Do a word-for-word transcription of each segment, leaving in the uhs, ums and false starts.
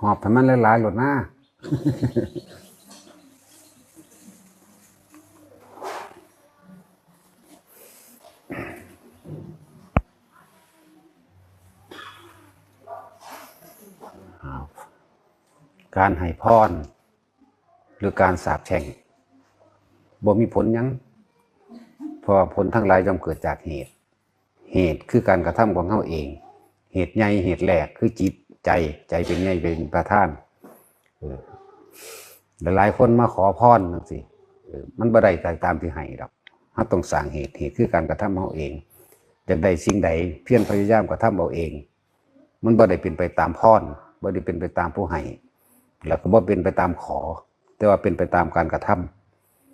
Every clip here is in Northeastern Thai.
หอบให้มันหลายๆโลดนะ การให้พร หรือการสาปแช่ง บ่มีผลหยัง เพราะว่าผลทั้งหลายย่อมเกิดจากเหตุ เหตุคือการกระทำของเฮาเอง เหตุใหญ่เหตุแรกคือจิตใจ ใจเป็นใหญ่เป็นประธาน เออ หลายๆคนมาขอพรจังซี้ เออ มันบ่ได้ตามที่ให้ดอก เฮาต้องสร้างเหตุ เหตุคือการกระทำเฮาเอง อยากได้สิ่งใด เพียรพยายามกระทำเอาเอง มันบ่ได้เป็นไปตามพร บ่ได้เป็นไปตามผู้ให้ แล้วก็บ่เป็นไปตามขอ แต่ว่าเป็นไปตามการกระท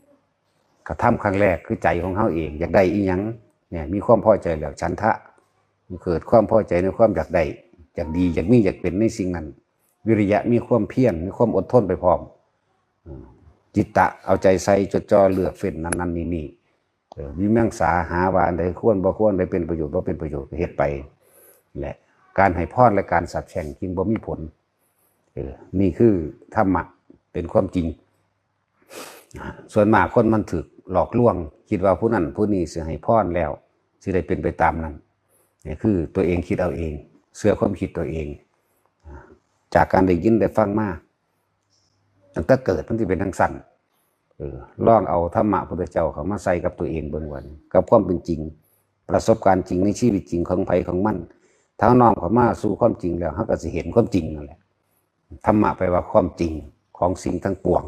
ำ กระทำครั้งแรกคือใจของเฮาเอง อยากได้อีหยัง เนี่ย มีความพอใจแล้ว ฉันทะ เกิดความพอใจในความอยากได้ อยากดี อยากมี อยากเป็นในสิ่งนั้น วิริยะ มีความเพียร มีความอดทนไปพร้อม อืม จิตตะ เอาใจใส่ จดจ่อ เลือกเฟ้น นั่นนั่นนี่นี่ เออ วิมังสา หาว่าอันใดควรบ่ควร อันใดเป็นประโยชน์บ่เป็นประโยชน์ ก็เฮ็ดไป และการให้พรและการสาปแช่งจึงบ่มีผล เออ นี่คือธรรมะ เป็นความจริง อ่า ส่วนมากคนมันถูกหลอกลวง คิดว่าผู้นั้นผู้นี้สิให้พรแล้ว สิได้เป็นไปตามนั้น นี่คือตัวเองคิดเอาเอง เชื่อความคิดตัวเอง อ่า จากการได้ยินได้ฟังมา ตั้งแต่เกิดมันสิเป็นจั่งซั้น เออ ลองเอาธรรมะพุทธเจ้าเข้ามาใส่กับตัวเองเบิ่งว่า กับความเป็นจริง ประสบการณ์จริงในชีวิตจริงของไผของมัน ถ้าน้อมเข้ามาสู่ความจริงแล้ว เฮาก็สิเห็นความจริงนั่นแหละ ธรรมะแปลว่าความจริงของสิ่งทั้งปวง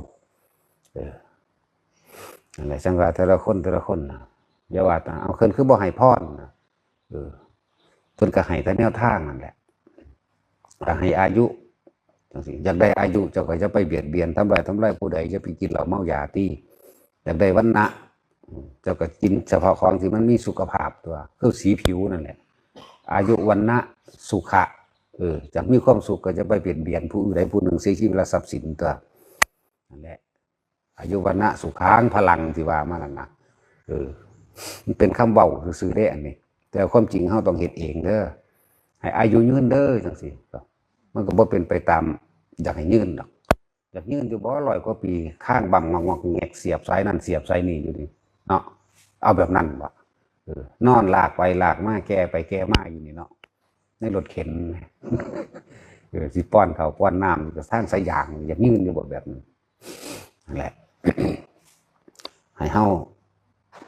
เออ นั่นแหละ จั่งว่าแต่ละคนแต่ละคนนะ อย่าว่าแต่ เอา เพิ่นคือบ่ให้พรนะ เออ เพิ่นก็ให้แต่แนวทางนั่นแหละ ก็ให้อายุ จั่งซี้ อยากได้อายุ เจ้าก็อย่าไปเบียดเบียน ทำร้าย ทำร้ายผู้ใด อย่าไปกินเหล้าเมายาติ อยากได้วรรณะ เจ้าก็กินเฉพาะของที่มันมีสุขภาพตัว คือสีผิวนั่นแหละ อายุ วรรณะ สุขะ เออ อยากมีความสุขก็อย่าไปเบียดเบียนผู้อื่นใดผู้หนึ่ง เสียชีวิตและทรัพย์สินตัว นั่นแหละ อายุ วรรณะ สุขัง พลัง ที่ว่ามานั่นนะ เออ มันเป็นคำเว้าซื่อๆเด้อันนี้ แต่ความจริงเฮาต้องเฮ็ดเองเด้อ ให้อายุยืนเด้อ จั่งซี้ ก็ มันก็บ่เป็นไปตามอยากให้ยืนดอก อยากยืนอยู่บ่ ร้อยกว่าปี คางบั่งงอกๆแงก เสียบสายนั่นเสียบสายนี่อยู่นี่ เนาะ เอาแบบนั้นบ่ เออ นอนลากไปลากมา แก่ไปแก่มาอยู่นี่เนาะ ในรถเข็น เออ สิป้อนข้าวป้อนน้ำก็ทางสายยาง อยากยืนอยู่บ่แบบนั้น นั่นแหละ ให้เฮา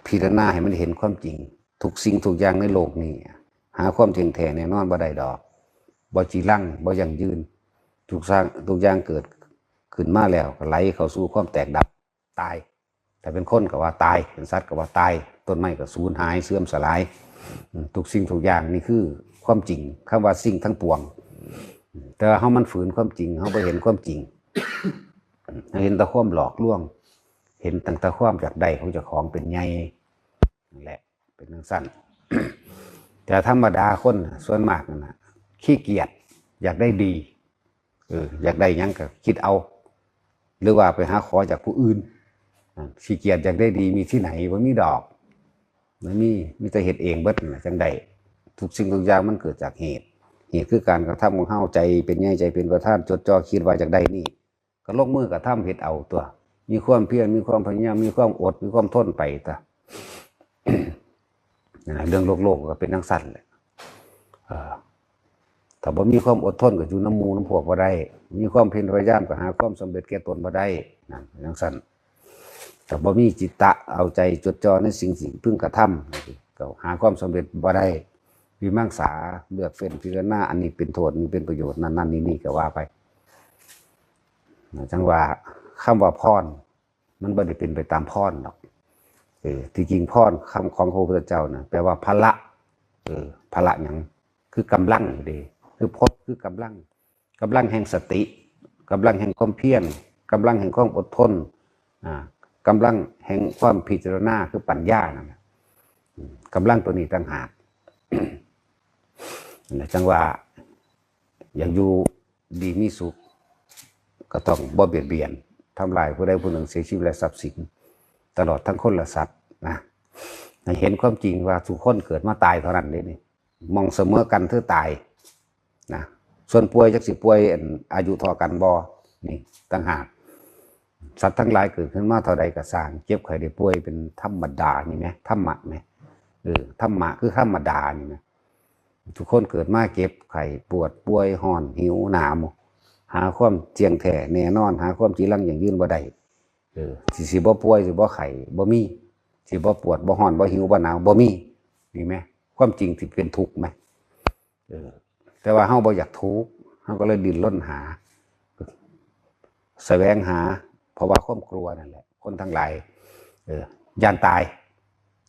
พิจารณาให้มันเห็นความจริง ทุกสิ่งทุกอย่างในโลกนี้ หาความเที่ยงแท้แน่นอนบ่ได้ดอก บ่จีรัง บ่ยั่งยืน ทุกสร้าง ทุกอย่างเกิดขึ้นมาแล้วก็ไหลเข้าสู่ความแตกดับ ตาย ถ้าเป็นคนก็ว่าตาย เป็นสัตว์ก็ว่าตาย ต้นไม้ก็สูญหายเสื่อมสลาย อืม ทุกสิ่งทุกอย่างนี่คือความจริง คำว่าสิ่งทั้งปวง แต่ว่าเฮามันฝืนความจริง เฮาบ่เห็นความจริง เฮาเห็นแต่ความหลอกลวง เห็นตั้งแต่ความอยากได้ของเจ้าของเป็นใหญ่ นั่นแหละ เป็นจั่งซั้น แต่ธรรมดาคนน่ะ ส่วนมากนั่นน่ะ ขี้เกียจ อยากได้ดี เออ อยากได้หยังก็คิดเอา หรือว่าไปหาขอจากผู้อื่น อ่ะ ขี้เกียจอยากได้ดีมีที่ไหน บ่มีดอก บ่มี มีแต่เฮ็ดเองเบิดนั่นล่ะจั่งได้ ทุกสิ่งทุกอย่างมันเกิดจากเหตุ เหตุคือการกระทำของเฮา ใจเป็นใหญ่ ใจเป็นประธาน จดจ่อคิดว่าอยากได้นี่ ก็ลงมือกระทำเฮ็ดเอาตัว มีความเพียร มีความพยายาม มีความอด มีความทนไปตัว นั่นล่ะ เรื่องโลกๆก็เป็นจั่งซั้นแหละ เออ ถ้าบ่มีความอดทนก็อยู่นำหมู่นำพวกบ่ได้ มีความเพียรพยายามก็หาความสำเร็จแก่ตนบ่ได้ นั่น จั่งซั้น ถ้าบ่มีจิตตะเอาใจจดจ่อในสิ่งที่พึงกระทำ ก็หาความสำเร็จบ่ได้ วิมังสา เลือกเฟ้นพิจารณา อันนี้เป็นโทษ นี่เป็นประโยชน์ นั่นนั่นนี่นี่ก็ว่าไป นะ จั่งว่าคำว่าพร มันบ่ได้เป็นไปตามพรดอก เออ ที่จริงพร คำของพระพุทธเจ้านะ แปลว่าพละ เออ พละหยัง คือกำลังอยู่เด้ คือพล คือกำลัง กำลังแห่งสติ กำลังแห่งความเพียร กำลังแห่งความอดทน อ่า กำลังแห่งความพิจารณา คือปัญญานั่นน่ะ อืม กำลังตัวนี้ต่างหาก นั่นแหละ จั่งว่า อยากอยู่ดีมีสุข ก็ต้องบ่เบียดเบียน ทำลายผู้ใดผู้หนึ่ง เสียชีวิตและทรัพย์สิน ตลอดทั้งคนและสัตว์นะ ให้เห็นความจริงว่าทุกคนเกิดมาตายเท่านั้นเด้นี่ หม่องเสมอกันคือตายนะ ส่วนป่วยจักสิป่วยอันอายุเท่ากันบ่ นี่ต่างหาก สัตว์ทั้งหลายเกิดขึ้นมาเท่าใดก็ซ่าง เจ็บไข้ได้ป่วยเป็นธรรมดานี่แหม ธรรมะแหม เออ ธรรมะคือธรรมดานี่แหม ทุกคนเกิดมาเจ็บไข้ปวดป่วย ร้อน หิว หนาว หาความเที่ยงแท้แน่นอน หาความจีรังยั่งยืนบ่ได้ เออ สิ สิบ่ป่วย สิบ่ไข้ บ่มี สิบ่ปวด บ่ร้อน บ่หิว บ่หนาว บ่มี นี่แหม ความจริงที่เป็นทุกข์แหม เออ แต่ว่าเฮาบ่อยากทุกข์ เฮาก็เลยดิ้นรนหา แสวงหา เพราะว่าความกลัวนั่นแหละ คนทั้งหลาย เออ ย้านตาย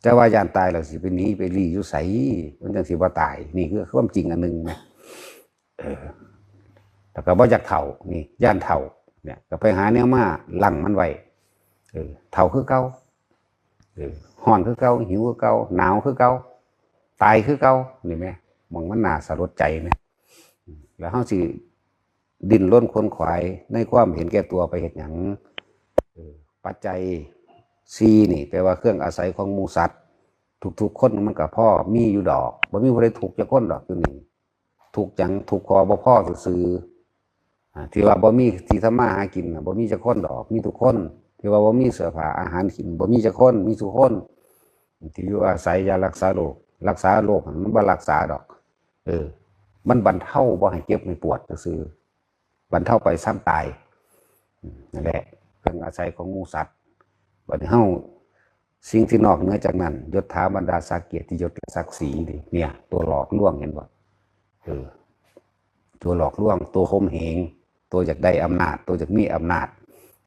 แต่ว่าย้านตายแล้วสิไปหนีไปลี้อยู่ไส มันจั่งสิบ่ตาย นี่คือความจริงอันหนึ่งนะ เออ แล้วก็บ่อยากเฒ่า นี่ ย้านเฒ่า เนี่ย ก็ไปหาแนวมาลั้งมันไว้ เออ เฒ่าคือเก่า เออ ร้อนคือเก่า หิวคือเก่า หนาวคือเก่า ตายคือเก่า นี่แหม หม่องมันน่าสลดใจแหม แล้วเฮาสิดิ้นรนขวนขวายในความเห็นแก่ตัวไปเฮ็ดหยัง เออ ปัจจัยสี่นี่ แปลว่าเครื่องอาศัยของหมู่สัตว์ ทุกๆคนมันก็พอมีอยู่ดอก บ่มีผู้ใดทุกข์จักคนดอกอยู่นี่ ทุกข์หยัง ทุกข์คอบ่พอซื่อๆ อ่า ที่ว่าบ่มีที่ทำมาหากินน่ะ บ่มีจักคนดอก มีทุกคน ที่ว่าบ่มีเสื้อผ้าอาหารกิน บ่มีจักคน มีทุกคน ที่อยู่อาศัยยารักษาโรค รักษาโรคมันบ่รักษาดอก เออ มันบรรเทาบ่ให้เจ็บให้ปวดซื่อๆ บรรเทาไปซ่ำตาย อืม นั่นแหละ เครื่องอาศัยของหมู่สัตว์ บัดนี้เฮา สิ่งที่นอกเหนือจากนั้น ยศถาบรรดาศักดิ์เกียรติยศและศักดิ์ศรีนี่ เนี่ย ตัวหลอกลวง เห็นบ่ เออ ตัวหลอกลวง ตัวข่มเหง ตัวอยากได้อำนาจ ตัวอยากมีอำนาจ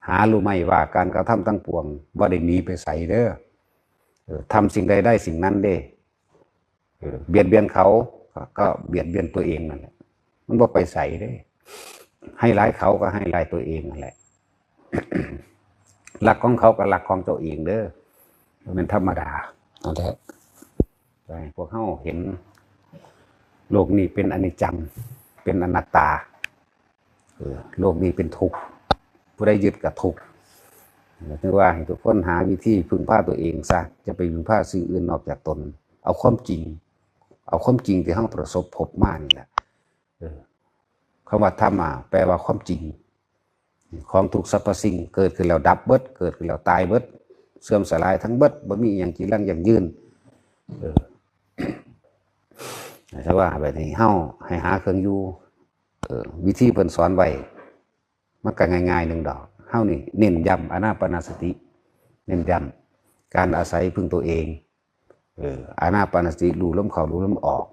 หารู้ไหมว่าการกระทำทั้งปวงบ่ได้หนีไปไสเด้อ เออ ทำสิ่งใดได้สิ่งนั้นเด้ เออ เบียดเบียนเขา ก็ ก็เบียดเบียนตัวเองนั่นแหละ มันบ่ไปไสเด้ ให้ร้ายเขาก็ให้ร้ายตัวเองนั่นแหละ รักของเขาก็รักของตัวเองเด้อ มันธรรมดา นั่นแหละ ให้พวกเฮาเห็น โลกนี้เป็นอนิจจัง เป็นอนัตตา เออ โลกนี้เป็นทุกข์ ผู้ใดยึดก็ทุกข์ ถึงว่าให้ทุกคนหาวิธีพึ่งพาตัวเองซะ จะไปพึ่งพาสิ่งอื่นนอกจากตน เอาความจริง เอาความจริงที่เฮาประสบพบมานี่แหละ เออ คำว่าธรรมะ แปลว่าความจริง ของทุกสรรพสิ่ง เกิดขึ้นแล้วดับเบิด เกิดขึ้นแล้วตายเบิด เสื่อมสลายทั้งเบิด บ่มีอิหยังจีรังยั่งยืน เออ แต่ว่าแบบนี้เฮาให้หาเครื่องอยู่ เออ วิธีเพิ่นสอนไว้ มันก็ง่ายๆหนึ่งดอก เฮานี่เน้นย้ำอานาปานสติ เน้นย้ำการอาศัยพึ่งตัวเอง เออ อานาปานสติ รู้ลมเข้า รู้ลมออก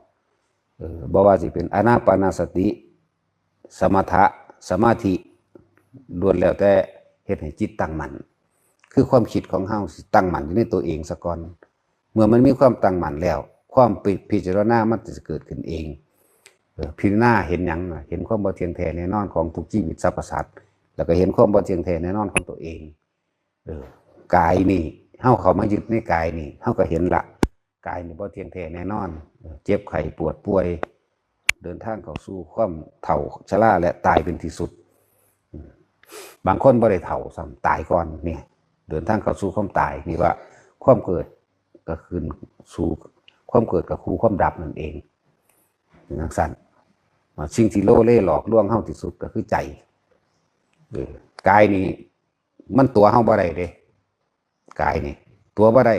เออ บ่ว่าสิเป็นอานาปานสติ สมถะ สมาธิ ล้วนแล้วแต่เฮ็ดให้จิตตั้งมั่น คือความคิดของเฮาสิตั้งมั่นอยู่ในตัวเองซะก่อน เมื่อมันมีความตั้งมั่นแล้ว ความพิ พิจารณามันจะเกิดขึ้นเอง เออ พิจารณาเห็นหยังน่ะ เห็นความบ่เที่ยงแท้แน่นอนของทุกชีวิตสรรพสัตว์ แล้วก็เห็นความบ่เที่ยงแท้แน่นอนของตัวเอง เออ กายนี่ เฮาเข้ามายึดในกายนี่ เฮาก็เห็นละ กายนี่บ่เที่ยงแท้แน่นอน เออ เจ็บไข้ปวดป่วย เดินทางเข้าสู่ความเฒ่าชราและตายเป็นที่สุด อืม บางคนบ่ได้เฒ่าซ้ำ ตายก่อน เนี่ย เดินทางเข้าสู่ความตาย นี่ว่าความเกิดก็ขึ้นสู่ ความเกิดก็คือความดับนั่นเอง จั่งซั้น สิ่งที่โลเลหลอกลวงเฮาที่สุดก็คือใจ เออ กายนี่มันตั๋วเฮาบ่ได้เด้ กายนี่ตั๋วบ่ได้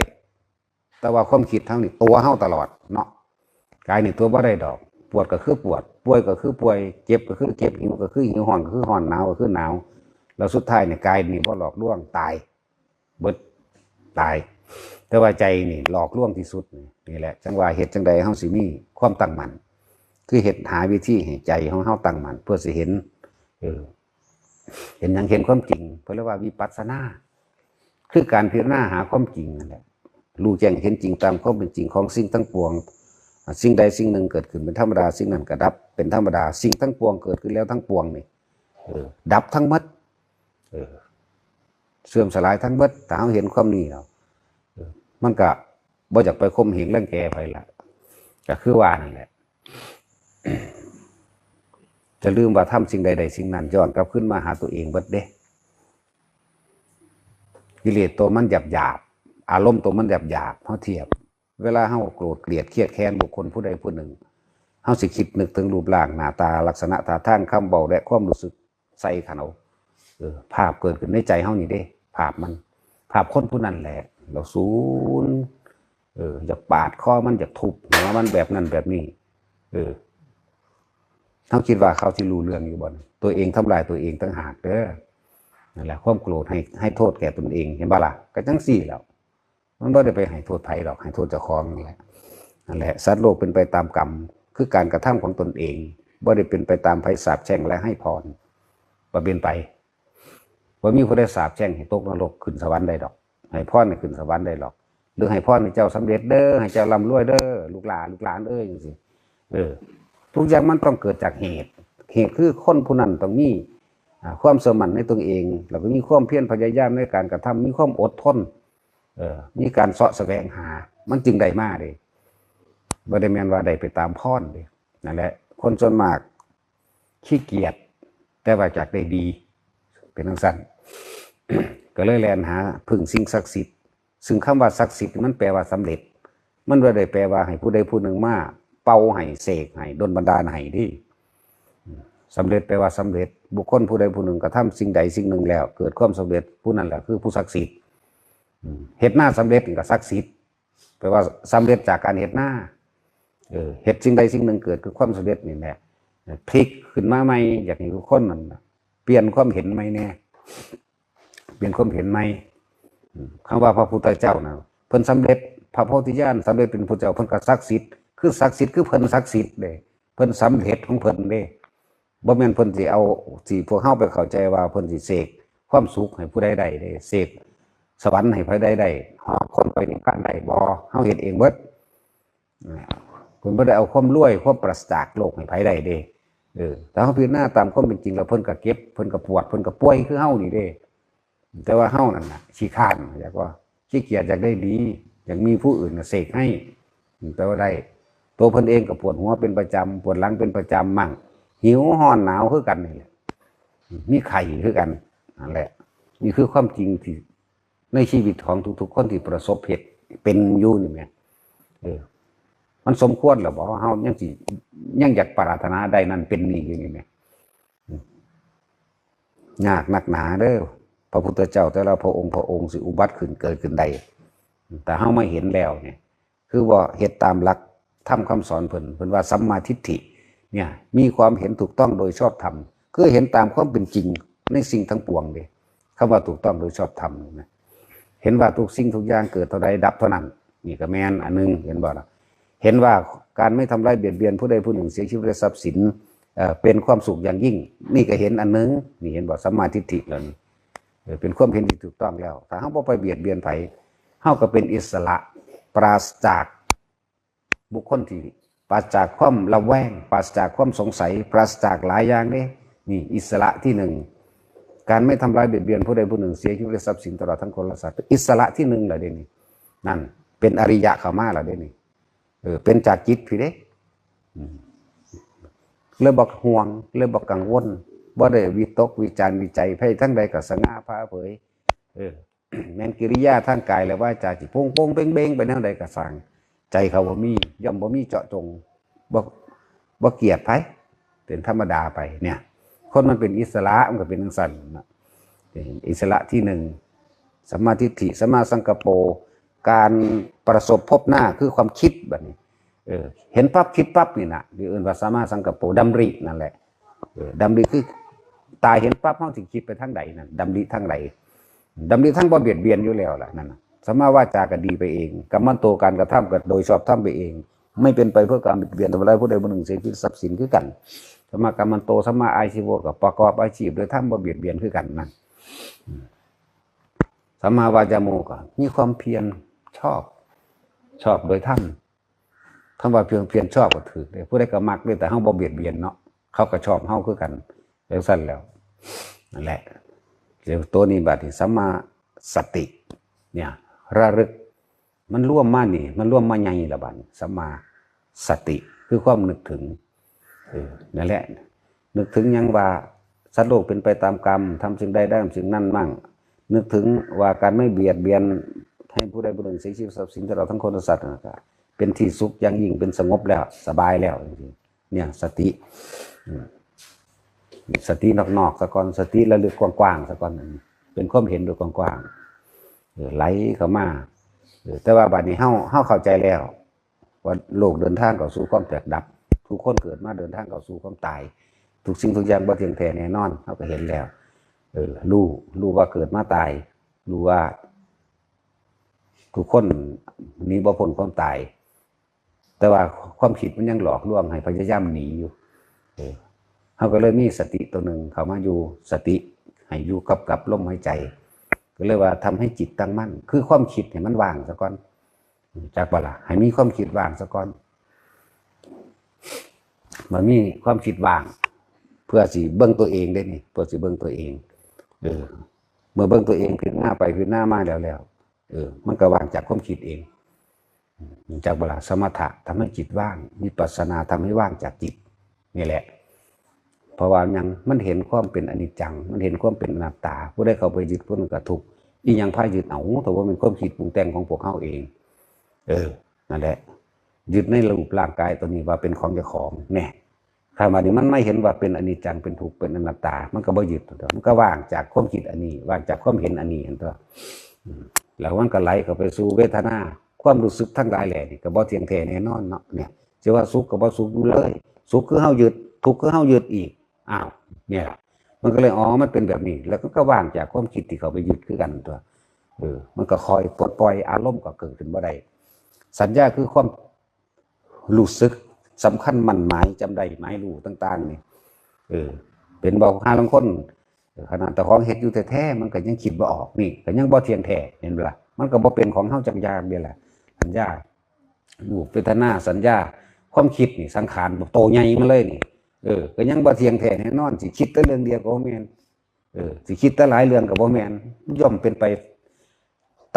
แต่ว่าความคิดเฮานี่ตั๋วเฮาตลอดเนาะ กายนี่ตั๋วบ่ได้ดอก ปวดก็คือปวด ป่วยก็คือป่วย เจ็บก็คือเจ็บ หิวก็คือหิว ร้อนก็คือร้อน หนาวก็คือหนาว แล้วสุดท้ายนี่กายนี่บ่หลอกลวง ตาย เบิด ตาย แต่ว่าใจนี่หลอกลวงที่สุด นี่ นี่แหละ จั่งว่าเฮ็ดจั่งใดเฮาสิมีความตั้งมั่น คือเฮ็ด หาวิธีให้ใจของเฮาตั้งมั่น เพื่อสิเห็น เออ เห็นหยัง เห็นความจริง เพิ่นเรียกว่าวิปัสสนา คือการพิจารณาหาความจริงนั่นแหละ รู้แจ้งเห็นจริงตามความเป็นจริงของสิ่งทั้งปวง อ่ะ สิ่งใดสิ่งหนึ่งเกิดขึ้นเป็นธรรมดา สิ่งนั้นก็ดับเป็นธรรมดา สิ่งทั้งปวงเกิดขึ้นแล้วทั้งปวงนี่ เออ ดับทั้งหมด เออ เสื่อมสลายทั้งหมด ถ้าเฮาเห็นความนี้แล้ว เออ มันก็บ่อยากไปข่มเหงรังแกไผละ ก็คือว่านั่นแหละ จะลืมว่าทำสิ่งใดๆสิ่งนั้นย้อนกลับคืนมาหาตัวเองเบิดเด้ กิเลสตัวมันหยาบๆ อารมณ์ตัวมันหยาบๆ เฮาเทียบ เวลาเฮาโกรธเกลียดเคียดแค้นบุคคลผู้ใดผู้หนึ่ง เฮาสิคิดนึกถึงรูปร่างหน้าตาลักษณะท่าทางคำเว้าและความรู้สึกใส่เขา เออ ภาพเกิดขึ้นในใจเฮานี่เด้ ภาพมัน ภาพคนผู้นั้นแหละ เราสูน เออ อยากปาดคอมัน อยากทุบหัวมันแบบนั้นแบบนี้ เออ เฮาคิดว่าเขาสิรู้เรื่องอยู่บ่ ตัวเองทำลายตัวเองต่างหากเด้อ นั่นแหละ ความโกรธให้ ให้โทษแก่ตนเอง เห็นบ่ล่ะ ก็จั่งซี้แหล้ว มันบ่ได้ไปให้โทษไผดอก ให้โทษเจ้าของนั่นแหละ นั่นแหละ สัตว์โลกเป็นไปตามกรรม คือการกระทำของตนเอง บ่ได้เป็นไปตามไผสาปแช่งและให้พร บ่เป็นไป บ่มีผู้ใดสาปแช่งให้ตกนรกขึ้นสวรรค์ได้ดอก ให้พรให้ขึ้นสวรรค์ได้ดอก หรือให้พรให้เจ้าสำเร็จเด้อ ให้เจ้าร่ำรวยเด้อ ลูกหลาน ลูกหลานเอ้ย จั่งซี้ เออ ทุกอย่างมันต้องเกิดจากเหตุ เหตุคือคนผู้นั้นต้องมี อ่า ความเชื่อมั่นในตนเอง แล้วก็มีความเพียรพยายามในการกระทำ มีความอดทน เออ มีการเสาะแสวงหา มันจึงได้มาเด้ บ่ได้แม่นว่าได้ไปตามพรเด้ นั่นแหละ คนส่วนมากขี้เกียจ แต่ว่าอยากได้ดี เป็นจั่งซั้น ก็เลยแล่นหาพึ่งสิ่งศักดิ์สิทธิ์ ซึ่งคำว่าศักดิ์สิทธิ์มันแปลว่าสำเร็จ มันบ่ได้แปลว่าให้ผู้ใดผู้หนึ่งมาเป่าให้ เสกให้ ดลบันดาลให้เด้ สำเร็จแปลว่าสำเร็จ บุคคลผู้ใดผู้หนึ่งกระทำสิ่งใดสิ่งหนึ่งแล้ว เกิดความสำเร็จ ผู้นั้นแหละคือผู้ศักดิ์สิทธิ์ อืม เฮ็ดนาสำเร็จนี่ก็ศักดิ์สิทธิ์ แปลว่าสำเร็จจากการเฮ็ดนา เออ เฮ็ดสิ่งใดสิ่งหนึ่งเกิดคือความสำเร็จนี่แหละ พลิกขึ้นมาใหม่ อยากให้ทุกคนนั่นน่ะ เปลี่ยนความเห็นใหม่แน่ เปลี่ยนความเห็นใหม่ อืม คำว่าพระพุทธเจ้านะ เพิ่นสำเร็จพระโพธิญาณ สำเร็จเป็นพุทธเจ้า เพิ่นก็ศักดิ์สิทธิ์ คือศักดิ์สิทธิ์ คือเพิ่นศักดิ์สิทธิ์เด้ เพิ่นสำเร็จของเพิ่นเด้ บ่แม่นเพิ่นสิเอา สิพวกเฮาไปเข้าใจว่าเพิ่นสิเสกความสุขให้ผู้ใดได้เด้ เสกสวรรค์ให้ผู้ใดได้ หอบคนไปนิพพานได้ บ่ เฮาเฮ็ดเองเบิด เพิ่นบ่ได้เอาความรวย ความปราศจากโลกให้ไผได้เด้ เออ แต่เฮาพิจารณาตามความเป็นจริงแล้ว เพิ่นก็เจ็บ เพิ่นก็ปวด เพิ่นก็ป่วยคือเฮานี่เด้ แต่ว่าเฮานั่นน่ะขี้คร้าน อยากว่าขี้เกียจอยากได้ดี อยากมีผู้อื่นน่ะเสกให้ แต่ว่าได้ ตัวเพิ่นเองก็ปวดหัวเป็นประจำ ปวดหลังเป็นประจำมั่ง หิวร้อนหนาวคือกันนี่แหละ มีไข้คือกัน นั่นแหละ นี่คือความจริงที่ในชีวิตของทุกๆคนที่ประสบเหตุเป็นอยู่นี่แหม เออ มันสมควรแล้วบ่ เฮายังสิ ยังอยากปรารถนาได้นั่นเป็นนี่อยู่นี่แหม อืม ยากนักหนาเด้อ พระพุทธเจ้าแต่ละพระองค์พระองค์สิอุบัติขึ้นเกิดขึ้นได้ แต่เฮามาเห็นแล้วเนี่ย คือว่าเฮ็ดตามหลักธรรมคำสอนเพิ่น เพิ่นว่าสัมมาทิฏฐิ เนี่ย มีความเห็นถูกต้องโดยชอบธรรม คือเห็นตามความเป็นจริงในสิ่งทั้งปวงเด้ คำว่าถูกต้องโดยชอบธรรมนะ เห็นว่าทุกสิ่งทุกอย่างเกิดเท่าใดดับเท่านั้น นี่ก็แม่นอันหนึ่ง เห็นบ่ล่ะ เห็นว่าการไม่ทำร้ายเบียดเบียนผู้ใดผู้หนึ่งเสียชีวิตและทรัพย์สิน เอ่อ เป็นความสุขอย่างยิ่ง นี่ก็เห็นอันหนึ่ง นี่เห็นบ่ สัมมาทิฏฐิแล้วนี่ เออ เป็นความเห็นที่ถูกต้องแล้ว ถ้าเฮาบ่ไปเบียดเบียนไผ เฮาก็เป็นอิสระ ปราศจากบุคคลที่ ปราศจากความระแวง ปราศจากความสงสัย ปราศจากหลายอย่างเด้ นี่อิสระที่หนึ่ง การไม่ทำร้ายเบียดเบียนผู้ใดผู้หนึ่งเสียชีวิตและทรัพย์สินตลอดทั้งคนและสัตว์ อิสระที่หนึ่งแล้วเด้นี่ นั่น เป็นอริยะเข้ามาแล้วเด้นี่ เออ เป็นจากจิตพี้เด้ อืม เลยบ่ห่วง เลยบ่กังวล บ่ได้วิตกวิจารณ์วิจัย ไปทางใดก็สง่าผ่าเผย เออ แม่นกิริยาทางกายและวาจาสิโป่งๆเบ้งๆไปแนวใดก็ซ่าง ใจเขาบ่มี ย่อมบ่มีเจาะจง บ่ บ่เกลียดไผ เป็นธรรมดาไปเนี่ย คนมันเป็นอิสระมันก็เป็นจั่งซั้นนะ อิสระที่หนึ่ง สัมมาทิฏฐิ สัมมาสังกัปโป การประสบพบหน้าคือความคิดบัดนี้ เออ เห็นปั๊บคิดปั๊บนี่นะ หรือเอิ้นว่าสัมมาสังกัปโป ดำรินั่นแหละ เออ ดำริคือตาเห็นปั๊บ เฮาสิคิดไปทางใดนั่น ดำริทางใด ดำริทางบ่เบียดเบียนอยู่แล้วล่ะนั่นน่ะ สัมมาวาจาก็ดีไปเอง กัมมันโต การกระทำก็โดยชอบธรรมไปเอง ไม่เป็นไปเพื่อการเบียดเบียนทำร้ายผู้ใดผู้หนึ่งเสียชีวิตทรัพย์สินคือกัน สัมมากัมมันโต สัมมาอาชีโว ก็ประกอบอาชีพโดยธรรมบ่เบียดเบียนคือกันนั่น อืม สัมมาวายาโม ก็มีความเพียรชอบ ชอบโดยธรรม คำว่าเพียร เพียรชอบก็ถืกเด้ ผู้ใดก็มักเด้ แต่เฮาบ่เบียดเบียนเนาะ เขาก็ชอบเฮาคือกัน จั่งซั้นแล้ว นั่นแหละ เดี๋ยวตัวนี้บัดนี้สัมมาสติ เนี่ย ระลึก มันรวมมานี่ มันรวมมาใหญ่ละบัดนี้ สัมมาสติ คือความนึกถึง เออ นั่นแหละ นึกถึงหยังว่าสัตว์โลกเป็นไปตามกรรม ทำสิ่งใดได้สิ่งนั้นมั่ง นึกถึงว่าการไม่เบียดเบียนให้ผู้ใดผู้หนึ่งเสียชีวิตทรัพย์สินตลอดทั้งคนและสัตว์นั่นก็เป็นที่สุขอย่างยิ่ง เป็นสงบแล้ว สบายแล้ว จั่งซี้ เนี่ย สติ อืม สตินอกๆซะก่อน สติระลึกกว้างๆซะก่อน เป็นความเห็นโดยกว้างๆ เออ ไหลเข้ามา เออ แต่ว่าบัดนี้เฮา เฮาเข้าใจแล้ว ว่าโลกเดินทางเข้าสู่ความแตกดับ ทุกคนเกิดมาเดินทางเข้าสู่ความตาย ทุกสิ่งทุกอย่างบ่เที่ยงแท้แน่นอน เฮาก็เห็นแล้ว เออ รู้ รู้ว่าเกิดมาตาย รู้ว่า ทุกคนหนีบ่พ้นความตาย แต่ว่าความคิดมันยังหลอกลวงให้พยายามหนีอยู่ เออ เฮาก็เลยมีสติตัวหนึ่งเข้ามาอยู่ สติให้อยู่กับ กับลมหายใจ ก็เลยว่าทำให้จิตตั้งมั่น คือความคิดให้มันว่างซะก่อน จักบ่ล่ะ ให้มีความคิดว่างซะก่อน มันมีความคิดว่าง เพื่อสิเบิ่งตัวเองเด้นี่ เพื่อสิเบิ่งตัวเอง เออ เมื่อเบิ่งตัวเองพิจารณาไปพิจารณามาแล้วแล้ว เออ มันก็ว่างจากความคิดเอง จักบ่ล่ะ สมถะทำให้จิตว่าง วิปัสสนาทำให้ว่างจากจิต นี่แหละ เพราะว่าหยัง มันเห็นความเป็นอนิจจัง มันเห็นความเป็นอนัตตา ผู้ใดเข้าไปยึดผู้นั้นก็ทุกข์ อีหยังพายึด เอ้า แต่ว่ามันความคิดปรุงแต่งของพวกเฮาเอง เออ นั่นแหละ ยึดในรูปร่างกายตัวนี้ว่าเป็นของเจ้าของ แน่ ถ้ามานี่มันไม่เห็นว่าเป็นอนิจจัง เป็นทุกข์ เป็นอนัตตา มันก็บ่ยึด มันก็ว่างจากความคิดอันนี้ ว่างจากความเห็นอันนี้ เห็นตัว อืม แล้วมันก็ไหลเข้าไปสู่เวทนา ความรู้สึกทั้งหลายแหล่นี่ก็บ่เที่ยงแท้แน่นอนเนาะ เนี่ย จะว่าสุขก็บ่สุขอยู่เลย สุขคือเฮายึด ทุกข์คือเฮายึดอีก อ้าว เนี่ยล่ะ มันก็เลย อ๋อ มันเป็นแบบนี้ แล้วก็ ก็ว่างจากความคิดที่เขาไปยึดคือกันตัว เออ มันก็คอยปลดปล่อย อารมณ์ก็เกิดขึ้นบ่ได้ สัญญาคือความรู้สึก สำคัญมั่นหมาย จำได้หมายรู้ต่างๆนี่ เออ เป็นบ่ หาลางคน เออ ขนาดเจ้าของเฮ็ดอยู่แท้ๆ มันก็ยังคิดบ่ออก นี่ก็ยังบ่เที่ยงแท้ เห็นบ่ล่ะ มันก็บ่เป็นของเฮาจักอย่างเดียวล่ะ สัญญา รูป เวทนา สัญญา ความคิดนี่ สังขารโตใหญ่มาเลยนี่ เออ ก็ยังบ่เที่ยงแท้แน่นอน สิคิดแต่เรื่องเดียวก็บ่แม่น เออ สิคิดแต่หลายเรื่องก็บ่แม่น ย่อมเป็นไป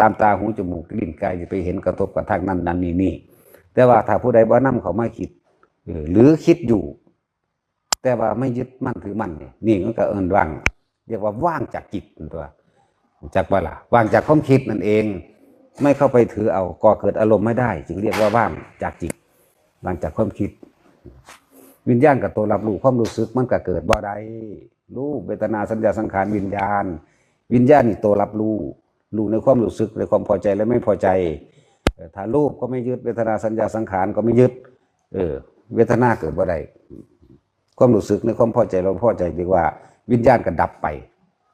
ตามตา หู จมูก ลิ้น กาย สิไปเห็นกระทบกระทั่งนั่นนั่นนี่นี่ แต่ว่าถ้าผู้ใดบ่นำเข้ามาคิด เออ หรือคิดอยู่ แต่ว่าไม่ยึดมั่นถือมั่นนี่ นี่มันก็เอิ้นว่าง เรียกว่าว่างจากจิตนั่นตัว จักบ่ล่ะ ว่างจากความคิดนั่นเอง ไม่เข้าไปถือเอา ก่อเกิดอารมณ์ไม่ได้ จึงเรียกว่าว่างจากจิต ว่างจากความคิด วิญญาณกับตัวรับรู้ความรู้สึกมันก็เกิดบ่ได้ รูป เวทนา สัญญา สังขาร วิญญาณ วิญญาณนี่ตัวรับรู้ รู้ในความรู้สึก ในความพอใจและไม่พอใจ เออ ถ้ารูปก็ไม่ยึด เวทนา สัญญา สังขารก็ไม่ยึด เออ เวทนาเกิดบ่ได้ ความรู้สึกในความพอใจและบ่พอใจ เรียกว่าวิญญาณก็ดับไป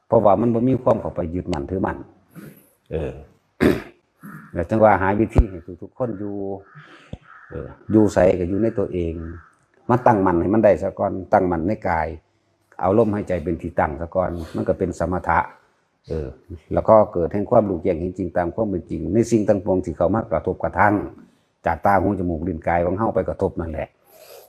เพราะว่ามันบ่มีความเข้าไปยึดมั่นถือมั่น เออ แล้วจังว่าหาวิธีให้ทุกๆคนอยู่ เออ อยู่ไสก็อยู่ในตัวเอง มาตั้งมั่นให้มันได้ซะก่อน ตั้งมั่นในกาย เอาลมหายใจเป็นที่ตั้งซะก่อน มันก็เป็นสมถะ เออ แล้วก็เกิดแห่งความรู้แจ้งเห็นจริงตามความเป็นจริง ในสิ่งทั้งปวงที่เข้ามากระทบกระทั่ง จากตา หู จมูก ลิ้น กายของเฮาไปกระทบนั่นแหละ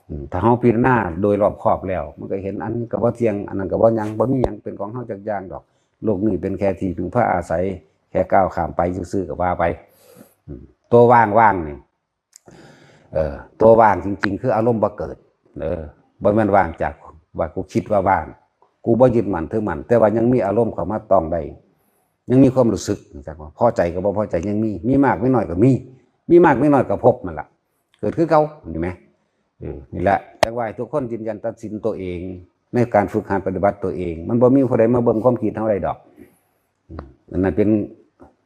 อืม ถ้าเฮาพิจารณาโดยรอบคอบแล้ว มันก็เห็นอันนี้ก็บ่เที่ยง อันนั้นก็บ่หยัง บ่มีหยังเป็นของเฮาจักอย่างดอก โลกนี้เป็นแค่ที่พึ่งพาอาศัย แค่ก้าวข้ามไปซื่อๆก็ว่าไป อืม ตัวว่างๆนี่ เออ ตัวว่างจริงๆคืออารมณ์บ่เกิด เออ บ่แม่นว่างจากว่ากูคิดว่าว่าง กูบ่ยึดมั่นถือมั่น แต่ว่ายังมีอารมณ์เข้ามาต้องได้ ยังมีความรู้สึกจักว่าพอใจกับบ่พอใจยังมี มีมากมีน้อยก็มี มีมากมีน้อยก็พบมันล่ะ เกิดคือเก่า เห็นไหม เออ นี่แหละ จักว่าให้ทุกคนยืนยันตัดสินตัวเอง ในการฝึกหัดปฏิบัติตัวเอง มันบ่มีผู้ใดมาเบิ่งความคิดเฮาได้ดอก อืม อันนั้นเป็น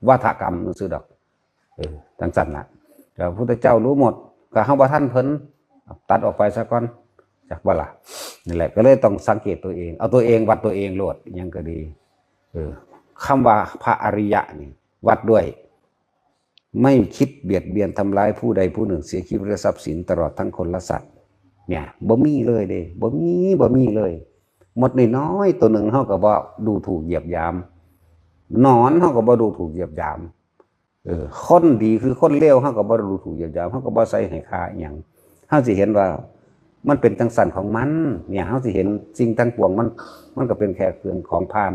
วาทกรรมซื่อดอก เออ จังซั่นล่ะ แต่พระพุทธเจ้ารู้หมด ก็เฮาบ่ทันเพิ่น ตัดออกไปซะก่อน จักบ่ล่ะ นี่แหละ ก็เลยต้องสังเกตตัวเอง เอาตัวเองวัดตัวเองโลด หยังก็ดี เออ คำว่าพระอริยะนี่ วัดด้วย ไม่คิดเบียดเบียนทำร้ายผู้ใดผู้หนึ่ง เสียชีวิตและทรัพย์สิน ตลอดทั้งคนและสัตว์ เนี่ย บ่มีเลยเด้ บ่มี บ่มีเลย มดน้อยๆตัวหนึ่งเฮาก็บ่ดูถูกเหยียบหยาม หนอนเฮาก็บ่ดูถูกเหยียบหยาม เออ คนดีคือคนเลวเฮาก็บ่ดูถูกเหยียบหยาม เฮาก็บ่ใส่ให้ค่าอิหยัง เฮาสิเห็นว่ามันเป็นจังซั่นของมัน เนี่ย เฮาสิเห็นสิ่งทั้งปวงมัน มันก็เป็นแค่เครื่องของผ่าน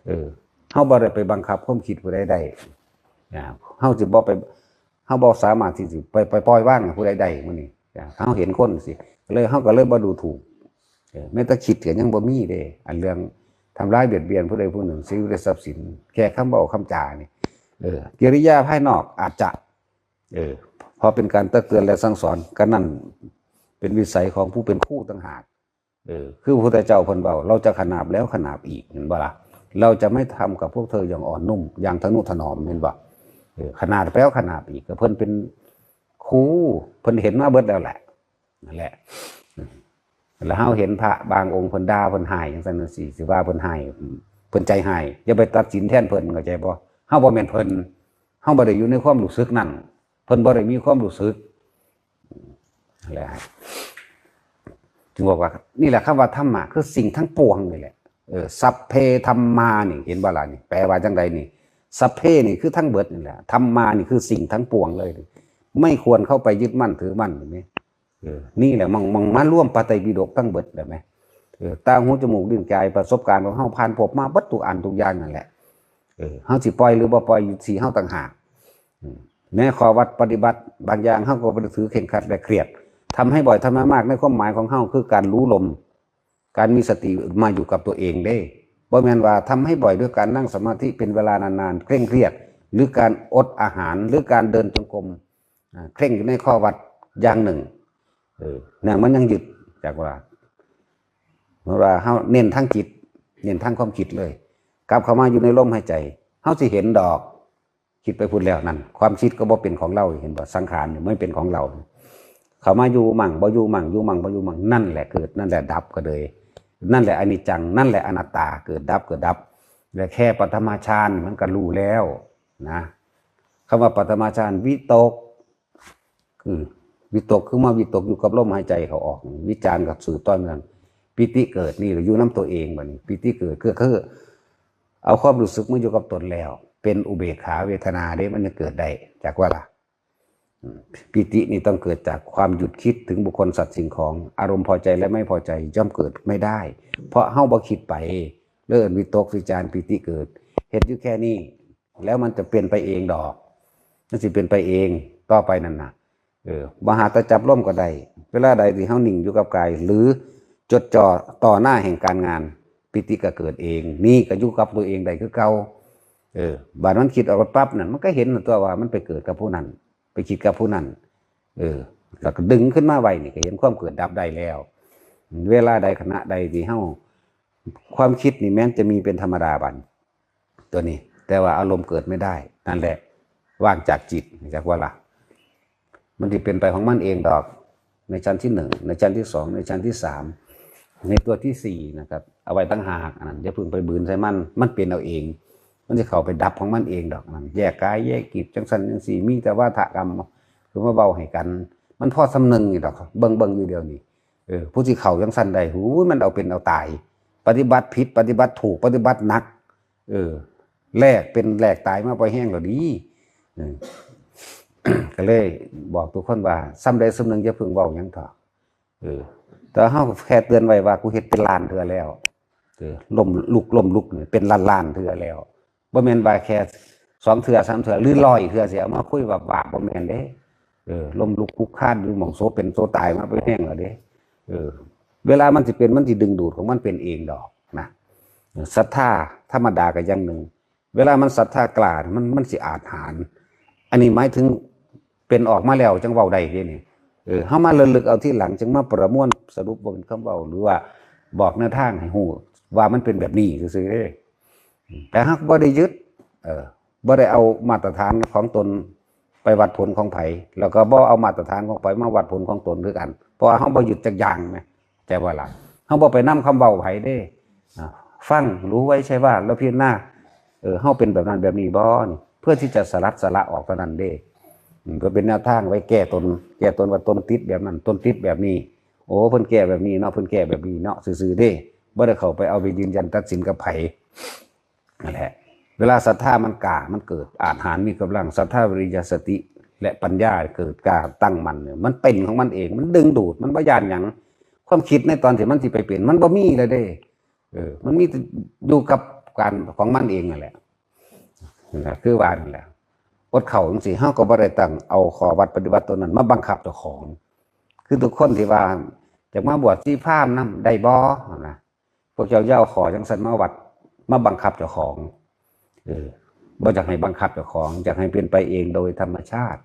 เออ เฮาบ่ได้ไปบังคับความคิดผู้ใดได้ นะ เฮาสิบ่ไป เฮาบ่สามารถที่สิไป ไปปล่อยวางให้ผู้ใดได้มื้อนี้ นะ เฮาเห็นคนสิ เลย เฮาก็เลยบ่ดูถูก เออ แม้แต่คิดก็ยังบ่มีเด้ อันเรื่องทำร้ายเบียดเบียนผู้ใดผู้หนึ่ง เสียชีวิตและทรัพย์สิน แค่คำเว้าคำจานี่ เออ กิริยาภายนอกอาจจะ เออ พอเป็นการตักเตือนและสั่งสอน ก็นั่น เป็นวิสัยของผู้เป็นครูต่างหาก เออ คือพระพุทธเจ้าเพิ่นเว้า เราจะขนาบแล้วขนาบอีก เห็นบ่ล่ะ เราจะไม่ทำกับพวกเธออย่างอ่อนนุ่ม อย่างทะนุถนอม เห็นบ่ เออ ขนาบแล้วขนาบอีก ก็เพิ่นเป็นครู เพิ่นเห็นมาเบิดแล้วแหละ นั่นแหละ แล้วเฮาเห็นพระบางองค์เพิ่นด่าเพิ่นฮ้ายจังซั่นจังซี่ สิว่าเพิ่นฮ้าย เพิ่นใจฮ้าย อย่าไปตัดสินแทนเพิ่น เข้าใจบ่ เฮาบ่แม่นเพิ่น เฮาบ่ได้อยู่ในความรู้สึกนั้น เพิ่นบ่ได้มีความรู้สึก นั่นแหละ จึงบอกว่า นี่แหละคำว่าธรรมะ คือสิ่งทั้งปวงนี่แหละ เออ สัพเพธัมมานี่ เห็นบ่ล่ะนี่ แปลว่าจังใดนี่ สัพเพนี่คือทั้งเบิดนี่แหละ ธัมมานี่คือสิ่งทั้งปวงเลย ไม่ควรเข้าไปยึดมั่นถือมั่น เห็นไหม เออ นี่แหละมัน มันมารวมพระไตรปิฎกทั้งเบิดแล้วไหม เออ ตาหูจมูกลิ้นกายประสบการณ์ของเฮาผ่านพบมาเบิดทุกอันทุกอย่างนั่นแหละ เออ เฮาสิปล่อยหรือบ่ปล่อยอยู่ที่เฮาต่างหาก อืม แม้ข้อวัดปฏิบัติบางอย่างเฮาก็บ่ได้ถือเคร่งครัดและเครียด ทำให้บ่อยทำให้มากในความหมายของเฮาคือการรู้ลม การมีสติมาอยู่กับตัวเองเด้ บ่แม่นว่าทำให้บ่อยด้วยการนั่งสมาธิเป็นเวลานานๆ เคร่งเครียด หรือการอดอาหาร หรือการเดินจงกรม อ่า เคร่งอยู่ในข้อวัดอย่างหนึ่ง เออ เนี่ยมันยังยึด จักว่า เพราะว่าเฮาเน้นทางจิต เน้นทางความคิดเลย กลับเข้ามาอยู่ในลมหายใจ เฮาสิเห็นดอก คิดไปพุ้นแล้วนั่น ความคิดก็บ่เป็นของเรา เห็นบ่ สังขารนี่ไม่เป็นของเรา เข้ามาอยู่มั่งบ่อยู่มั่ง อยู่มั่งบ่อยู่มั่ง นั่นแหละเกิด นั่นแหละดับก็เลย นั่นแหละอนิจจัง นั่นแหละอนัตตา เกิดดับ เกิดดับ และแค่ปฐมฌานมันก็รู้แล้วนะ คำว่าปฐมฌาน วิตก คือวิตกคือมาวิตกอยู่กับลมหายใจเข้าออก วิจารณ์ก็สืบต่อเนื่อง ปีติเกิด นี่ก็อยู่นำตัวเองบัดนี้ ปีติเกิดคือ คือ เอาความรู้สึกมาอยู่กับตนแล้ว เป็นอุเบกขาเวทนาเด้ มันจะเกิดได้ จักว่าล่ะ อืม ปีตินี่ต้องเกิดจากความหยุดคิดถึงบุคคลสัตว์สิ่งของ อารมณ์พอใจและไม่พอใจย่อมเกิดไม่ได้ เพราะเฮาบ่คิดไป เรื่องวิตกวิจารณ์ปีติเกิด เฮ็ดอยู่แค่นี้ แล้วมันจะเป็นไปเองดอก มันสิเป็นไปเองต่อไปนั่นน่ะ เออ บ่หาแต่จับลมก็ได้ เวลาใดที่เฮานิ่งอยู่กับกาย หรือจดจ่อต่อหน้าแห่งการงาน ปีติก็เกิดเอง นี่ก็อยู่กับตัวเองได้คือเก่า เออ บาดมันคิดออกไปปั๊บนั่น มันก็เห็นตัวว่ามันไปเกิดกับผู้นั้น ไปคิดกับผู้นั้น เออ แล้วก็ดึงขึ้นมาไว้นี่ก็เห็นความเกิดดับได้แล้ว เวลาใดขณะใดที่เฮา ความคิดนี่แม้นจะมีเป็นธรรมดาบัด ตัวนี้ แต่ว่าอารมณ์เกิดไม่ได้ นั่นแหละ ว่างจากจิต จักว่าล่ะ มันสิเป็นไปของมันเองดอก ในชั้นที่หนึ่ง ในชั้นที่สอง ในชั้นที่สาม ในตัวที่สี่นะครับ เอาไว้ต่างหาก อันนั้นอย่าเพิ่งไปบืนใส่มัน มันเป็นเอาเอง มันสิเข้าไปดับของมันเองดอก อันนั้นแยกกายแยกจิตจังซั่นจังซี่ มีแต่วาทกรรม คือมาเว้าให้กัน มันพอส่ำหนึ่งนี่ดอก เบิ่งๆ อยู่เดี๋ยวนี้ เออ ผู้ที่เข้าจังซั่นได้ หูย มันเอาเป็นเอาตาย ปฏิบัติผิด ปฏิบัติถูก ปฏิบัติหนัก เออ แลกเป็นแลกตายมาพอแฮงแล้วดี เออ ก็เลยบอกทุกคนว่า ส่ำใดส่ำหนึ่งอย่าเพิ่งเว้าหยังเถาะ เออ แต่เฮาแค่เตือนไว้ว่า กูเฮ็ดเป็นล้านเทื่อแล้ว เออ ล้มลุก ล้มลุกนี่เป็นล้านๆ เทื่อแล้ว บ่แม่นว่าแค่สองเทื่อ สามเทื่อ หรือร้อยเทื่อสิเอามาคุยว่าบาป บ่แม่นเด้ เออ ล้มลุกคลุกคลานอยู่หม่องโสเป็นโสตายมาพอแฮงแล้วเด้ เออ เวลามันสิเป็น มันสิดึงดูดของมันเป็นเองดอกนะ ศรัทธาธรรมดาก็อย่างหนึ่ง เวลามันศรัทธากล้า มัน มันสิอาจหาญ อันนี้หมายถึงเป็นออกมาแล้วจังเว้าได้เด้นี่ เออ เฮามาระลึกเอาทีหลัง จังมาประมวลสรุปว่าเป็นคำเว้า หรือว่าบอกแนวทางให้ฮู้ว่ามันเป็นแบบนี้ซื่อๆเด้ แต่เฮาบ่ได้ยึด เออ บ่ได้เอามาตรฐานของตนไปวัดผลของไผ แล้วก็บ่เอามาตรฐานของไผมาวัดผลของตนคือกัน เพราะว่าเฮาบ่ยึดจักอย่างนะ ใจว่าล่ะ เฮาบ่ไปนำคำเว้าไผเด้ อ่า ฟังรู้ไว้ใช่ว่า แล้วพิจารณา เออ เฮาเป็นแบบนั้นแบบนี้บ่นี่ เพื่อที่จะสลัดสละออกเท่านั้นเด้ อืม ก็เป็นแนวทางไว้แก้ตน แก้ตนว่าตนติดแบบนั้น ตนติดแบบนี้ โอ้ เพิ่นแก้แบบนี้เนาะ เพิ่นแก้แบบนี้เนาะ ซื่อๆเด้ บ่ได้เข้าไปเอาไปยืนยันตัดสินกับไผ นั่นแหละ เวลาศรัทธามันกล้า มันเกิดอาจหาญมีกำลัง ศรัทธา วิริยะ สติ และปัญญาเกิดกล้าตั้งมั่นเนี่ย มันเป็นของมันเอง มันดึงดูด มันบ่ย้านหยัง ความคิดในตอนที่มันสิไปเป็น มันบ่มีเลยเด้ เออ มันมีแต่อยู่กับการของมันเองนั่นแหละ นั่นแหละ คือว่านั่นแหละ อดเข้าจังซี่ เฮาก็บ่ได้ตั้งเอาข้อวัดปฏิบัติตัวนั้นมาบังคับเจ้าของ คือทุกคนที่ว่าจะมาบวชชีพราหมณ์นำได้บ่นะ พวกเจ้าอย่าเอาข้อจังซั่นมาวัด มาบังคับเจ้าของ เออ บ่อยากให้บังคับเจ้าของ อยากให้เป็นไปเองโดยธรรมชาติ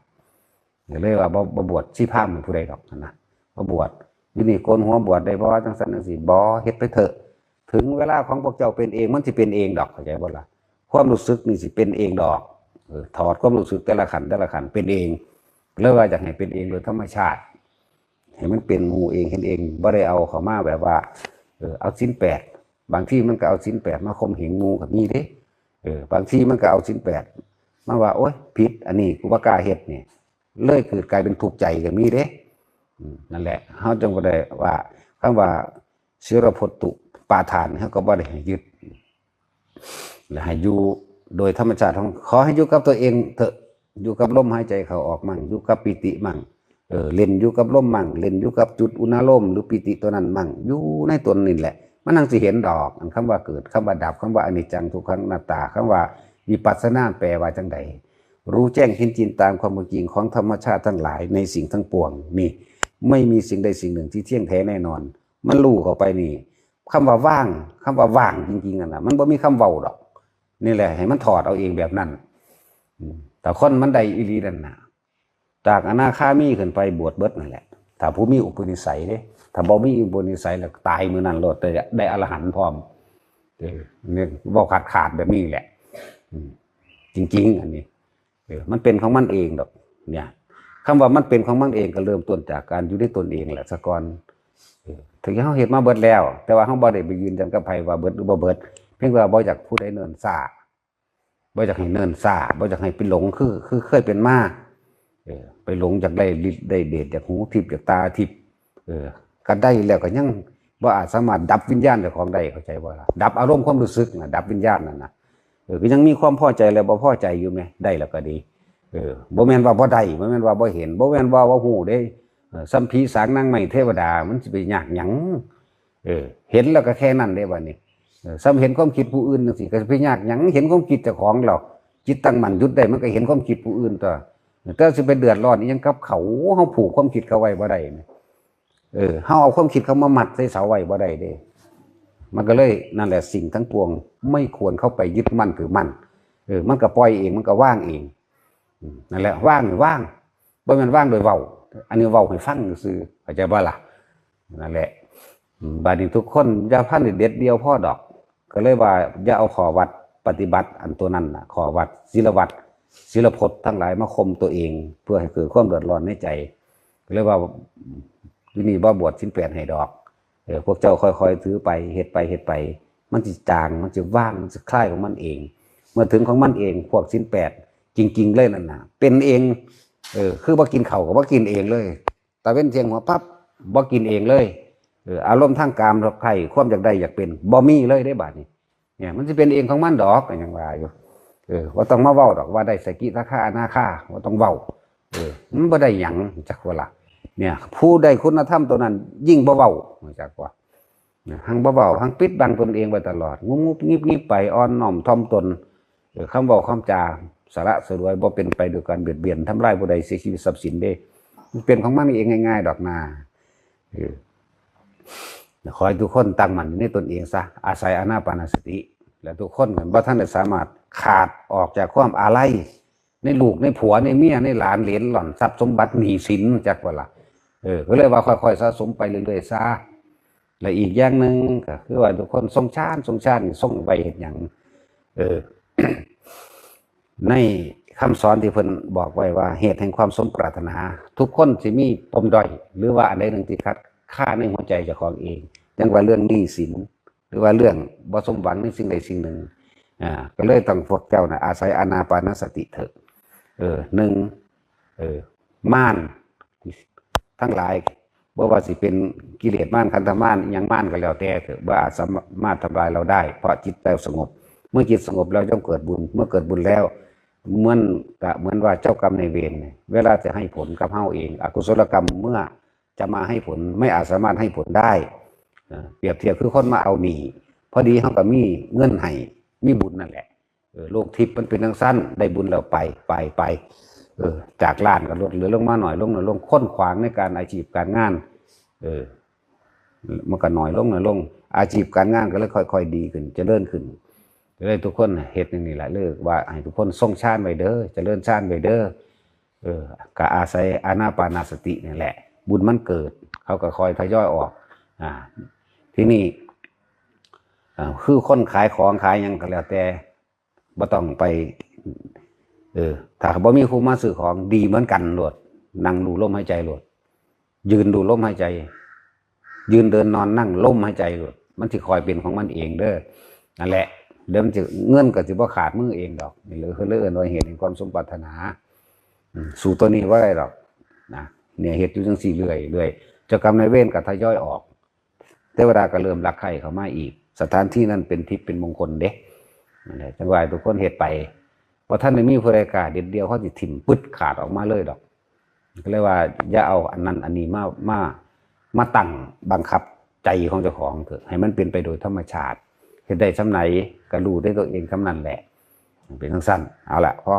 ก็เลยว่าบ่ บ่บวชชีพราหมณ์ให้ผู้ใดดอกนะ มาบวช อยู่นี่โกนหัวบวชได้บ่ จังซั่นจังซี่ บ่ เฮ็ดไปเถอะ ถึงเวลาของพวกเจ้าเป็นเอง มันสิเป็นเองดอก เข้าใจบ่ล่ะ ความรู้สึกนี่สิเป็นเองดอก เออ ถอดความรู้สึกแต่ละขั้นแต่ละขั้นเป็นเอง เลยว่าอยากให้เป็นเองโดยธรรมชาติ ให้มันเป็น ฮู้เองเห็นเอง บ่ได้เอาเข้ามาแบบว่า เออ เอาศีลแปด บางทีมันก็เอาศีลแปดมาข่มเหงหมู่ก็มีเด้ เออ บางทีมันก็เอาศีลแปดมาว่า โอ๊ย ผิด อันนี้กูบ่กล้าเฮ็ดนี่ เลยเกิดกลายเป็นทุกข์ใจก็มีเด้ อืม นั่นแหละ เฮาจึงบ่ได้ว่า คำว่า ศีลพจน์อุปาทาน เฮาก็บ่ได้ให้ยึด และให้อยู่โดยธรรมชาติของ ขอให้อยู่กับตัวเองเถอะ อยู่กับลมหายใจเข้าออกมั่ง อยู่กับปีติมั่ง เออ เล่นอยู่กับลมมั่ง เล่นอยู่กับจุดอุณาโลม หรือปีติตัวนั้นมั่ง อยู่ในตนนี่แหละ มันจั่งสิเห็นดอก อันคำว่าเกิด คำว่าดับ คำว่าอนิจจัง ทุกขัง อนัตตา คำว่าวิปัสสนา แปลว่าจั่งใด รู้แจ้งเห็นจริงตามความเป็นจริงของธรรมชาติทั้งหลายในสิ่งทั้งปวง นี่ ไม่มีสิ่งใดสิ่งหนึ่งที่เที่ยงแท้แน่นอน มันรู้เข้าไปนี่ คำว่าว่าง คำว่าว่างจริงๆนั่นน่ะ มันบ่มีคำเว้าดอก นี่แหละ ให้มันถอดเอาเองแบบนั้น อืม แต่คนมันได้อีหลีนั่นน่ะ จากอนาคามีขึ้นไปบวชเบิดนั่นแหละ ถ้าผู้มีอุปนิสัยเด้ ถ้าบ่มีอุปนิสัยแล้วตายมื้อนั้นโลด ได้ ได้อรหันต์พร้อม เออ เนี่ย เว้าขาดๆแบบนี้แหละ อืม จริงๆ อันนี้ เออ มันเป็นของมันเองดอก เนี่ย คำว่ามันเป็นของมันเองก็เริ่มต้นจากการอยู่ในตนเองแหละซะก่อน เออ ถึงเฮาเฮ็ดมาเบิดแล้ว แต่ว่าเฮาบ่ได้ไปยืนยันกับไผว่าเบิดหรือบ่เบิด เพียงแต่ว่าบ่อยากผู้ใดเนิ่นช้า บ่อยากให้เนิ่นช้า บ่อยากให้ไปหลงคือ คือเคยเป็นมา เออ ไปหลงอยากได้ฤทธิ์ได้เดช อยากหูทิพย์ อยากตาทิพย์ เออ ก็ได้แล้วก็ยังบ่อาจสามารถดับวิญญาณเจ้าของได้ เข้าใจบ่ล่ะ ดับอารมณ์ความรู้สึกน่ะ ดับวิญญาณนั่นน่ะ เออ ก็ยังมีความพอใจและบ่พอใจอยู่แหม ได้แล้วก็ดี เออ บ่แม่นว่าบ่ได้ บ่แม่นว่าบ่เห็น บ่แม่นว่าบ่ฮู้เด้ เออ ส่ำผีสางนางไม้เทวดา มันสิไปยากหยัง เออ เห็นแล้วก็แค่นั้นเด้บัดนี้ เออ ส่ำเห็นความคิดผู้อื่นจั่งซี้ ก็สิไปยากหยัง เห็นความคิดเจ้าของแล้ว จิตตั้งมั่นหยุดได้ มันก็เห็นความคิดผู้อื่นตั๊ว แต่สิไปเดือดร้อนอิหยังกับเขา เฮาผูกความคิดเขาไว้บ่ได้นะ เออ เฮาเอาความคิดเขามามัดใส่เสาไว้บ่ได้เด้ มันก็เลย นั่นแหละ สิ่งทั้งปวงไม่ควรเข้าไปยึดมั่นถือมั่น เออ มันก็ปล่อยเอง มันก็ว่างเอง อืม นั่นแหละ ว่างนี่ว่าง บ่แม่นว่างโดยเว้า อันนี้เว้าให้ฟังซื่อๆ เข้าใจบ่ล่ะ นั่นแหละ อืม บาดนี้ทุกคนอย่าพันเด็ดเดี่ยวพอดอก ก็เลยว่าอย่าเอาข้อวัดปฏิบัติอันตัวนั้นน่ะ ข้อวัดศีลวัด ศีลพจน์ทั้งหลายมาข่มตัวเอง เพื่อให้เกิดความเดือดร้อนในใจ ก็เลยว่า อยู่นี่บ่บวชศีลแปดให้ดอก เออ พวกเจ้าค่อยๆถือไป เฮ็ดไป เฮ็ดไป มันสิจาง มันสิว่าง มันสิคลายของมันเอง เมื่อถึงของมันเอง พวกศีลแปดจริงๆเลยนั่นน่ะ เป็นเอง เออ คือบ่กินข้าวก็บ่กินเองเลย ตะเว็นเที่ยงหัวปั๊บ บ่กินเองเลย เออ อารมณ์ทางกามรักใคร่ ความอยากได้อยากเป็น บ่มีเลยเด้บาดนี้ เนี่ย มันสิเป็นเองของมันดอก ก็ยังว่าอยู่ เออ บ่ต้องมาเว้าดอกว่าได้สกิทาคาอนาคา บ่ต้องเว้า เออ มันบ่ได้หยัง จักว่าล่ะ เนี่ย ผู้ได้คุณธรรมตัวนั้น ยิ่งบ่เว้า จักว่า เนี่ย หังบ่เว้า หังปิดบังตนเองไว้ตลอด งุบๆงิบๆไป อ่อนน้อมถ่อมตน เออ คำเว้าคำจา สละสลวย บ่เป็นไปโดยการเบียดเบียน ทำลายผู้ใด เสียชีวิตทรัพย์สินเด้ มันเป็นของมันเองง่ายๆดอกนา เออ ขอให้ทุกคนตั้งมั่นอยู่ในตนเองซะ อาศัยอานาปานสติ และทุกคนบ่ทันได้สามารถขาดออกจากความอาลัย ในลูกในผัวในเมียในหลานเหลนหล่อน ทรัพย์สมบัติหนี้สิน จักว่าล่ะ เออ ก็เลยว่าค่อยๆสะสมไปเรื่อยๆซะ และอีกอย่างหนึ่งก็คือว่าทุกคนทรงฌาน ทรงฌานนี่ทรงไว้เฮ็ดหยัง เออ ในคำสอนที่เพิ่นบอกไว้ว่า เหตุแห่งความสมปรารถนา ทุกคนสิมีปมด้อย หรือว่าอันใดหนึ่งที่ขัดคาในหัวใจเจ้าของเอง จั่งว่าเรื่องหนี้สิน หรือว่าเรื่องบ่สมหวังในสิ่งใดสิ่งหนึ่ง อ่า ก็เลยต้องพวกเจ้าน่ะ อาศัยอานาปานสติเถอะ เออ หนึ่ง เออ มารทั้งหลาย บ่ว่าสิเป็นกิเลสมาร ขันธมาร อิหยังมารก็แล้วแต่เถอะ บ่อาจสามารถทำลายเราได้ เพราะจิตเราสงบ เมื่อจิตสงบแล้วย่อมเกิดบุญ เมื่อเกิดบุญแล้ว เหมือนกะเหมือนว่าเจ้ากรรมนายเวรเนี่ย เวลาจะให้ผลกับเฮาเอง อกุศลกรรมเมื่อจะมาให้ผล ไม่อาจสามารถให้ผลได้ อ่า เปรียบเทียบคือคนมาเอาหนี้ พอดีเฮาก็มีเงินให้ มีบุญนั่นแหละ เออ โลกทิพย์มันเป็นจั่งซั้น ได้บุญแล้วไป ไป ไป เออ จากล้านก็ลดเหลือลงมาหน่อยลง หน่อยลง คนขวางในการอาชีพการงาน เออ มันก็น้อยลง น้อยลง อาชีพการงานก็เลยค่อยๆดีขึ้น เจริญขึ้น ก็เลยทุกคนเฮ็ดอย่างนี้แหละ เรียกว่าให้ทุกคนทรงฌานไว้เด้อ เจริญฌานไว้เด้อ เออ ก็อาศัยอานาปานสตินี่แหละ บุญมันเกิด เขาก็ค่อยทยอยออก อ่า ทีนี้ อ่า คือคนขายของขายหยังก็แล้วแต่ บ่ต้องไป เออ ถ้าบ่มีผู้มาซื้อของ ดีเหมือนกันโลด นั่งรู้ลมหายใจโลด ยืนรู้ลมหายใจ ยืนเดินนอนนั่งลมหายใจโลด มันสิคอยเป็นของมันเองเด้อ นั่นแหละ เดี๋ยวมันจะ เงินก็สิบ่ขาดมือเองดอก นี่เลย เลยเอิ้นว่าเหตุแห่งความสมปรารถนา อืม สู้ตัวนี้บ่ได้ดอก นะ เนี่ย เฮ็ดอยู่จังซี่เรื่อยๆ เจ้ากรรมนายเวรก็ทยอยออก เทวดาก็เริ่มรักใคร่เข้ามาอีก สถานที่นั้นเป็นทิพย์เป็นมงคลเด้ นั่นแหละ จั่งว่าให้ทุกคนเฮ็ดไป เพราะท่านได้มีผู้ใดกล้าเด็ดเดี่ยว เขาสิถิ่มปึ๊ดขาดออกมาเลยดอก ก็เลยว่าอย่าเอาอันนั้นอันนี้มา มา มาตั้งบังคับใจของเจ้าของเถอะ ให้มันเป็นไปโดยธรรมชาติ เฮ็ดได้ส่ำไหนก็รู้ได้ตัวเองส่ำนั้นแหละ เป็นจั่งซั่น เอาละ พอ